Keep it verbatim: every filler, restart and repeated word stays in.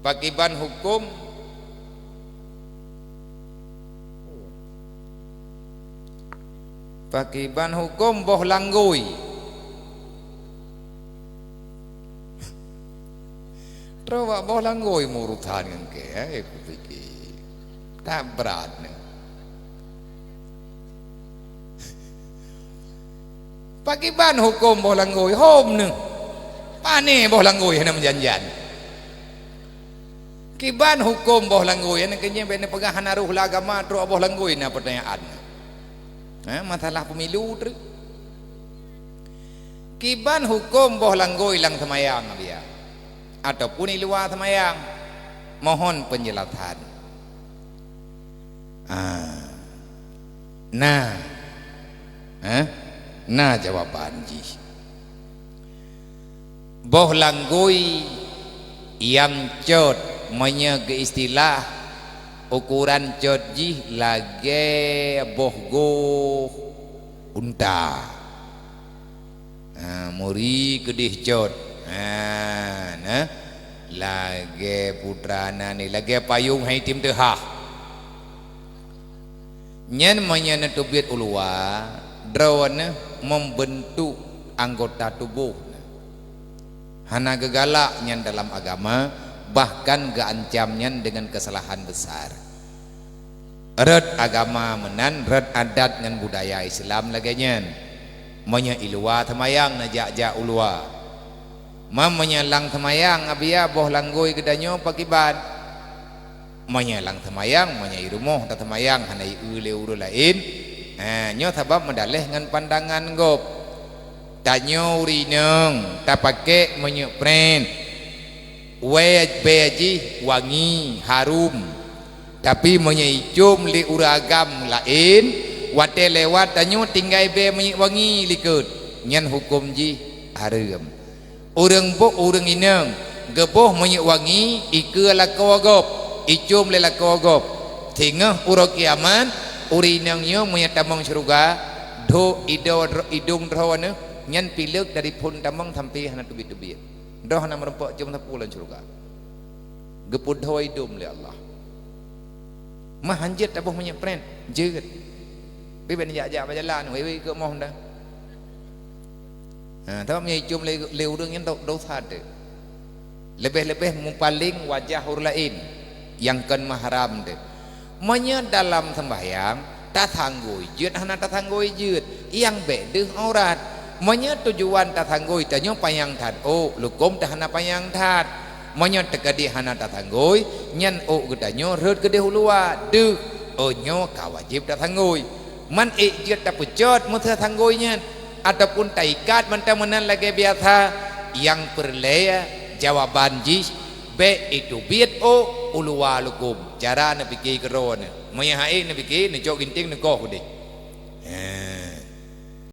Pakiban huköm, pakiban huköm boh langgôi. Troh bak boh langgôi meurusan ngon kèe, eh, kupike. That brat nyoe. Pakiban huköm boh langgôi, hom neuh. Pané boh langgôi hana meujan-jan. Kiban huköm boh langgôi, nyan keuh nyan bèk neupeugah hana rôh lam agama, trok boh langgôi na peutanyaan. Ha, masalah pemilu treuk. Kiban huköm boh langgôi lam seumayang, Abiya, ataupun i luwa seumayang? Mohon penjelasan. Ah, na, eh, na jawaban jih. Boh langgôi nyang cot, meunyoe geu istilah, ukuran cot jih lagèe boh goh unta. Ha, muri keudeh cot. Ha, nah. Lagèe putra nani, lagèe payông hai tim teuhah. Nyan meunyoe neuteubiet u luwa, droeneuh membentuk anggota tuboh. Hana geugalak nyan dalam agama, bahkan geuancam nyan dengan kesalahan besar. Rot agama meunan, rot adat ngon budaya Islam lagèe nyan. Meunyoe i luwa seumayang, neujak-jak u luwa. Ma meunyoe lam seumayang, Abiya, boh langgôi geutanyoe pakiban? Meunyoe lam seumayang, meunyoe i rumoh taseumayang hana ieu lé ureueng laén, ha, nyoe sabab meudaleh ngon pandangan gob. Tanyoe ureueng inong tapakék minyeuk pren, wèe bèe jih wangi, harum. Tapi meunyoe icôm lé ureueng agam laén, watèe lewat tanyoe tinggai bèe minyeuk wangi likot, nyan huköm jih hareuem. Ureueng boh, ureueng inong geuboh minyeuk wangi ikeue lakoe gob, icôm lé lakoe gob. Singoh uroe kiamat, ureueng inong nyoe meunyoe tamong syeuruga, dho ido-, idong droeneuh nyan pileuk dari phon tamong sampoe hana teubiet-teubiet. Droe hana meurumpok côm sapeue lam syeuruga. Geupeudho idong lé Allah. Mah hanjeuet taboh minyeuk pren, jeuet. Tapi bèk neujak-jak bak jalan, wèe-wèe keu moh dah. Ha, sabab meunyoe icôm lé, lé ureueng nyan do-, dosa teuh. Leubeh-leubeh mupaleng wajah ureueng laén nyang kon mahram teuh. Meunyoe dalam seumbahyang, tasanggôi jeuet hana tasanggôi jeuet, nyang bèk deuh aurat. Meunyoe tujuan tasanggôi tanyoe panyang that ôk, lukôm teuh hana panyang that. Meunyoe teukeudi hana tasanggôi, nyan ôk geutanyoe rhot keudeh u luwa, deuh, oh nyoe ka wajéb tasanggôi. Man ék jeuet tapeucot meusasanggôi nyan, ataupun taikat mantong meunan lagèe biasa, nyang peureulèe jawaban jih, bèk iteubiet ôk u luwa lukôm. Cara neupike keudroe nyoe. Meunyoe han ék neupike, neucok ginting neukoh keudeh. Ha,